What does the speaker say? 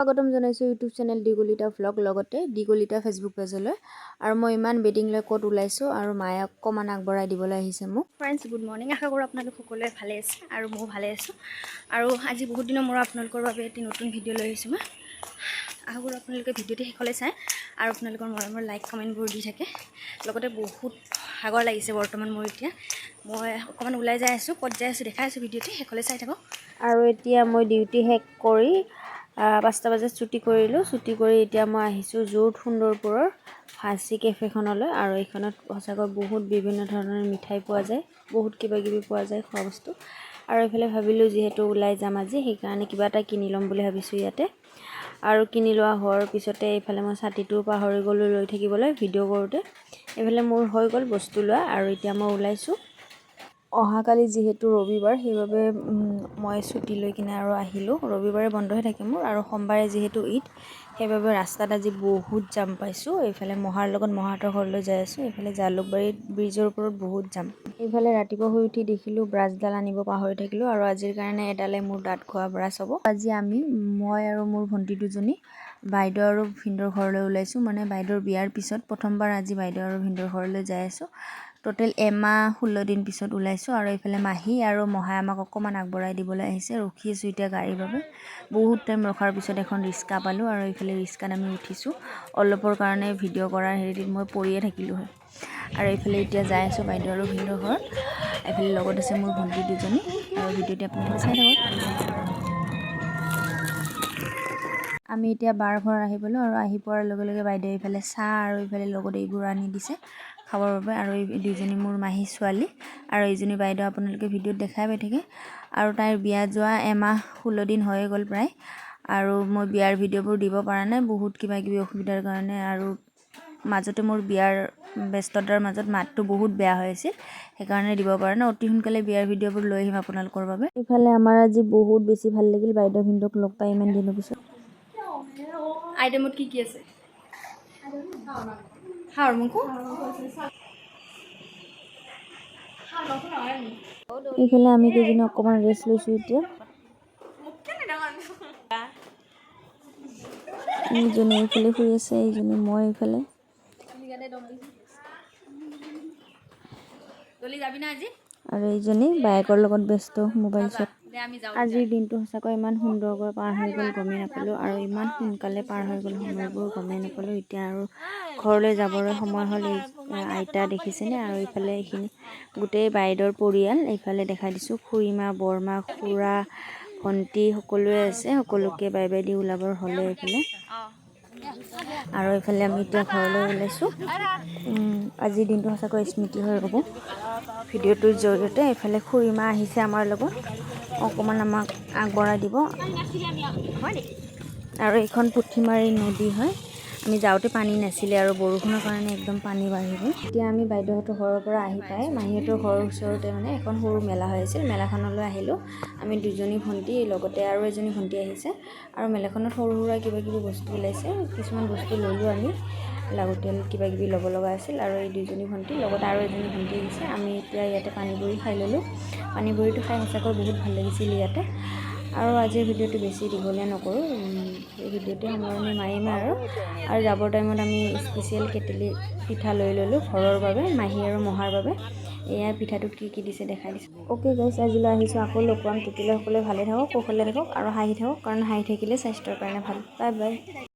স্বাগতম জনাইছোঁ YouTube channel দীঘলিতা vlog, লগতে দীঘলিতা ফেচবুক পেজলৈ। আৰু মই ইমান বেডিং লৈ ক'ত ওলাইছোঁ আৰু মায়ে অকণমান আগবঢ়াই দিবলৈ আহিছে মোক। Friends, good morning. আশা কৰোঁ আপোনালোক সকলোৱে ভালে আছে আৰু ময়ো ভালে আছোঁ। আৰু আজি বহুত দিনৰ মূৰত আপোনালোকৰ বাবে এটি নতুন ভিডিঅ' লৈ আহিছোঁ মই। আশা কৰোঁ আপোনালোকে ভিডিঅ'টি শেষলৈ চায় আৰু আপোনালোকৰ মৰমৰ লাইক, কমেণ্টবোৰ দি থাকে। লগতে বহুত ভাগৰ লাগিছে বৰ্তমান মোৰ। এতিয়া মই অকণমান ওলাই যাই আছোঁ। ক'ত যাই আছোঁ দেখাই আছোঁ, ভিডিঅ'টি শেষলৈ চাই থাকক। আৰু এতিয়া মই ডিউটি শেষ কৰি 5টা বজাত ছুটি কৰিলোঁ। ছুটি কৰি এতিয়া মই আহিছোঁ যোৰত সুন্দৰপুৰৰ ফাঁচী কেফেখনলৈ। আৰু এইখনত সঁচাকৈ বহুত বিভিন্ন ধৰণৰ মিঠাই পোৱা যায়, বহুত কিবা কিবি পোৱা যায় খোৱা বস্তু। আৰু এইফালে ভাবিলোঁ, যিহেতু ওলাই যাম আজি, সেইকাৰণে কিবা এটা কিনি ল'ম বুলি ভাবিছোঁ ইয়াতে। আৰু কিনি লোৱা হোৱাৰ পিছতে এইফালে মই ছাতিটোও পাহৰি গ'লোঁ লৈ থাকিবলৈ ভিডিঅ' কৰোঁতে। এইফালে মোৰ হৈ গ'ল বস্তু লোৱা আৰু এতিয়া মই ওলাইছোঁ। অহাকালি যিহেতু ৰবিবাৰ, সেইবাবে মই ছুটি লৈ কিনে আৰু আহিলোঁ। ৰবিবাৰে বন্ধহে থাকে মোৰ। আৰু সোমবাৰে যিহেতু ঈদ, সেইবাবে ৰাস্তাত আজি বহুত জাম পাইছোঁ। এইফালে মহাৰ লগত মহাহঁতৰ ঘৰলৈ যাই আছোঁ। এইফালে জালুকবাৰীত ব্ৰিজৰ ওপৰত বহুত জাম। এইফালে ৰাতিপুৱা শুই উঠি দেখিলোঁ ব্ৰাছডাল আনিব পাহৰি থাকিলোঁ আৰু আজিৰ কাৰণে এডালে মোৰ দাঁত ঘঁহা ব্ৰাছ হ'ব। আজি আমি, মই আৰু মোৰ ভণ্টি দুজনী বাইদেউ আৰু ভিনদেউৰ ঘৰলৈ ওলাইছোঁ। মানে বাইদেউৰ বিয়াৰ পিছত প্ৰথমবাৰ আজি বাইদেউ আৰু ভিনদেউৰ ঘৰলৈ যাই আছোঁ। ট'টেল এমাহ 16 দিন পিছত ওলাইছোঁ। আৰু এইফালে মাহী আৰু মহাই আমাক অকণমান আগবঢ়াই দিবলৈ আহিছে। ৰখি আছোঁ এতিয়া গাড়ীৰ বাবে। বহুত টাইম ৰখাৰ পিছত এখন ৰিক্সা পালোঁ আৰু এইফালে ৰিক্সাত আমি উঠিছোঁ। অলপৰ কাৰণে ভিডিঅ' কৰাৰ হেৰিত মই পৰিয়ে থাকিলোঁ হয়। আৰু এইফালে এতিয়া যাই আছোঁ বাইদেউ আৰু ভিনদেউৰ ঘৰত। এইফালে লগত আছে মোৰ ভণ্টি দুজনী আৰু ভিডিঅ'টি আপোনালোকে চাই থাকক। আমি এতিয়া বাৰ ঘৰত আহি পালোঁ আৰু আহি পোৱাৰ লগে লগে বাইদেৱে এইফালে চাহ আৰু এইফালে লগত এইবোৰ আনি দিছে খাবৰ বাবে। আৰু এই দুজনী মোৰ মাহী ছোৱালী আৰু এইজনী বাইদেউ, আপোনালোকে ভিডিঅ'ত দেখাই পাই থাকে। আৰু তাইৰ বিয়া যোৱা এমাহ 16 দিন হৈয়ে গ'ল প্ৰায় আৰু মই বিয়াৰ ভিডিঅ'বোৰ দিব পৰা নাই বহুত কিবা কিবি অসুবিধাৰ কাৰণে। আৰু মাজতে মোৰ বিয়াৰ ব্যস্ততাৰ মাজত মাতটো বহুত বেয়া হৈ আছিল, সেইকাৰণে দিব পৰা নাই। অতি সোনকালে বিয়াৰ ভিডিঅ'বোৰ লৈ আহিম আপোনালোকৰ বাবে। ইফালে আমাৰ আজি বহুত বেছি ভাল লাগিল বাইদেউ ভিনদেউক লগ পাই ইমান দিনৰ পিছত। আইটেমত কি কি আছে? হাঁহৰ মাংস। এইফালে আমি কেইজনী অকণমান ৰেষ্ট লৈছোঁ এতিয়া। এইজনী এইফালে শুই আছে, এইজনী, মই এইফালে। আৰু এইজনী বায়েকৰ লগত ব্যস্ত মোবাইল চোৱাত। আজিৰ দিনটো সঁচাকৈ ইমান সুন্দৰকৈ পাৰ হৈ গ'ল, গমেই নাপালোঁ। আৰু ইমান সোনকালে পাৰ হৈ গ'ল সময়বোৰ, গমেই নাপালোঁ। এতিয়া আৰু ঘৰলৈ যাবলৈ সময় হ'ল। এই আইতা দেখিছেনে? আৰু এইফালে এইখিনি গোটেই বাইদেউৰ পৰিয়াল। এইফালে দেখাই দিছোঁ, খুৰীমা, বৰমা, খুৰা, ভণ্টি সকলোৱে আছে। সকলোকে বাই বাই the ওলাবৰ হ'লে এইফালে। আৰু এইফালে আমি এতিয়া ঘৰলৈ ওলাইছোঁ। আজিৰ দিনটো সঁচাকৈ স্মৃতি হৈ ৰ'ব ভিডিঅ'টোৰ জৰিয়তে। এইফালে খুৰীমা আহিছে আমাৰ লগত, অকণমান আমাক আগবঢ়াই দিব। আৰু এইখন পুঠিমাৰী নদী হয়। আমি যাওঁতে পানী নাছিলে আৰু বৰষুণৰ কাৰণে একদম পানী বাঢ়ি গ'ল। এতিয়া আমি বাইদেউহঁতৰ ঘৰৰ পৰা আহি পাই মাহীহঁতৰ ঘৰৰ ওচৰতে মানে এখন সৰু মেলা হৈ আছিল, মেলাখনলৈ আহিলোঁ। আমি দুজনী ভণ্টি, লগতে আৰু এজনী ভণ্টি আহিছে। আৰু মেলাখনত সৰু সুৰা কিবা কিবি বস্তু ওলাইছে, কিছুমান বস্তু ল'লোঁ আমি। লাগতিয়াল কিবা কিবি ল'ব লগা আছিল। আৰু এই দুজনী ভণ্টি, লগত আৰু এজনী ভণ্টি আহিছে। আমি এতিয়া ইয়াতে পানীপুৰি খাই ল'লোঁ। পানীপুৰিটো খাই সঁচাকৈ বহুত ভাল লাগিছিল ইয়াতে। আৰু আজিৰ ভিডিঅ'টো বেছি দীঘলীয়া নকৰোঁ, এই ভিডিঅ'টো সামৰণি মাৰিম। আৰু আৰু যাবৰ টাইমত আমি স্পেচিয়েল কেটেলি পিঠা লৈ ল'লোঁ ঘৰৰ বাবে, মাহী আৰু মহাৰ বাবে। এয়া পিঠাটোত কি কি দিছে দেখাই দিছোঁ। অ'কে গাইছ, আজিলৈ আহিছোঁ। আকৌ লগ পাম। তেতিয়ালৈ সকলোৱে ভালে থাকক, কুশলে থাকক আৰু হাঁহি থাকক, কাৰণ হাঁহি থাকিলে স্বাস্থ্যৰ কাৰণে ভাল। Bye bye.